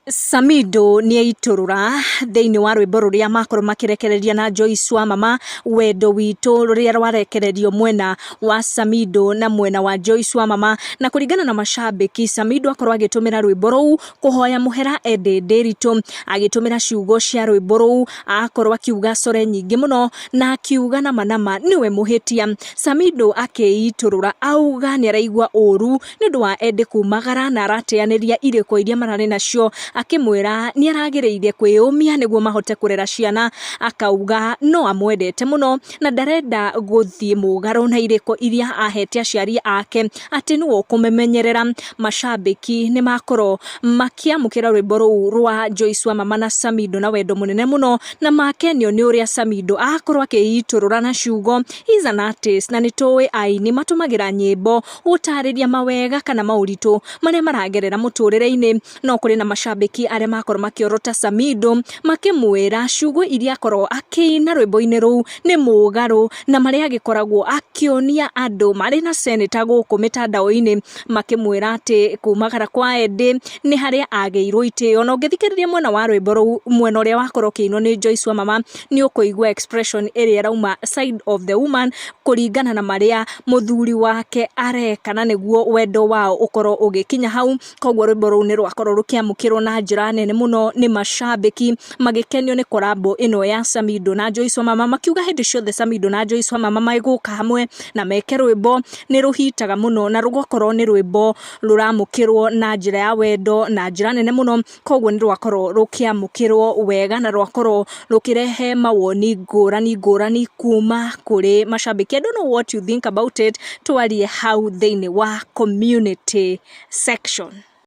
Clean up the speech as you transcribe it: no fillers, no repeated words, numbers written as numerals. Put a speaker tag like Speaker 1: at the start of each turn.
Speaker 1: Samido nĩaitũrũra thĩinĩ wa rwĩmbo rũrĩa makorwo makĩrekereria na Joyce wa Mama wendo witũ rũrĩa rwarekererio mwena wa Samido na mwena wa Joyce wa Mama, na kũringana na macambĩki Samido akorwo agĩtũmĩra rwĩmbo rũu kũhoya mũhera Eddie Ndiritu, agĩtũmĩra ciugo cia rwĩmbo rũu akorwo akiuga core nyingĩ mũno na akiuga nama nama nĩwe mũhĩtia. Samido akĩitũrũra auga nĩaraigua ũru nĩ ũndũ wa Eddie kumagara na arateanĩria irĩko iria mararĩ nacio, akĩmwĩra nĩ aragĩrĩire kwĩyũmia nĩguo mahote kũrera ciana, akauga no amwendete mũno na ndarenda gũthiĩ mũgarũ na irĩko iria ahete aciari ake atĩ nĩwe ũkũmĩmenyerera. Macambĩki nĩ makorwo makĩamũkĩra rwĩmbo rũu rwa Joyce wa Mama na Samido na wendo mũnene mũno, na makenio nĩ ũrĩa Samido akorwo akĩitũrũra na ciugo he is an artist, na nĩ tũĩ aini matũmagĩra nyĩmbo gũtarĩria mawega kana maũritũ marĩa maragerera mũtũrĩre-inĩ. No kũrĩ na macambĩki arĩa makorwo makĩorota Samido makĩmwĩra ciugo iria akorwo akĩina rwĩmbo-inĩ rũu nĩ mũgarũ na marĩa agĩkoragwo akĩonia andũ marĩ na seneta gũkũ mĩtandao-inĩ, makĩmwĩra atĩ kumagara kwa Eddie nĩ harĩa agĩirwo itĩo. Na ũngĩthikĩrĩria mwena wa rwĩmbo rũu, mwena ũrĩa wakorwo ũkĩinwo nĩ Joyce wa Mama, nĩ ũkũigua expression ĩrĩa ĩrauma side of the woman kũringana na marĩa mũthuri wake areka na nĩguo wendo wao ũkorwo ũgĩkinya hau. Koguo rwĩmbo rũu nĩ rwakorwo rũkĩamũkĩrwo na njĩra nene mũno nĩ macambĩki magĩkenio nĩ collabo ĩno ya Samido na Joyce wa Mama, makiuga hĩndĩ ciothe Samido na Joyce wa Mama megũka hamwe na meke rwĩmbo nĩ rũhitaga mũno na rũgakorwo nĩ rwĩmbo rũramũkĩrwo na njĩra ya wendo na njĩra nene mũno. Koguo nĩ rwakorwo rũkĩamũkĩrwo wega na rwakorwo rũkĩrehe mawoni ngũrani ngũrani kuma kũrĩ macambĩki. I don't know what you think about it, twarie hau thĩinĩ wa community section.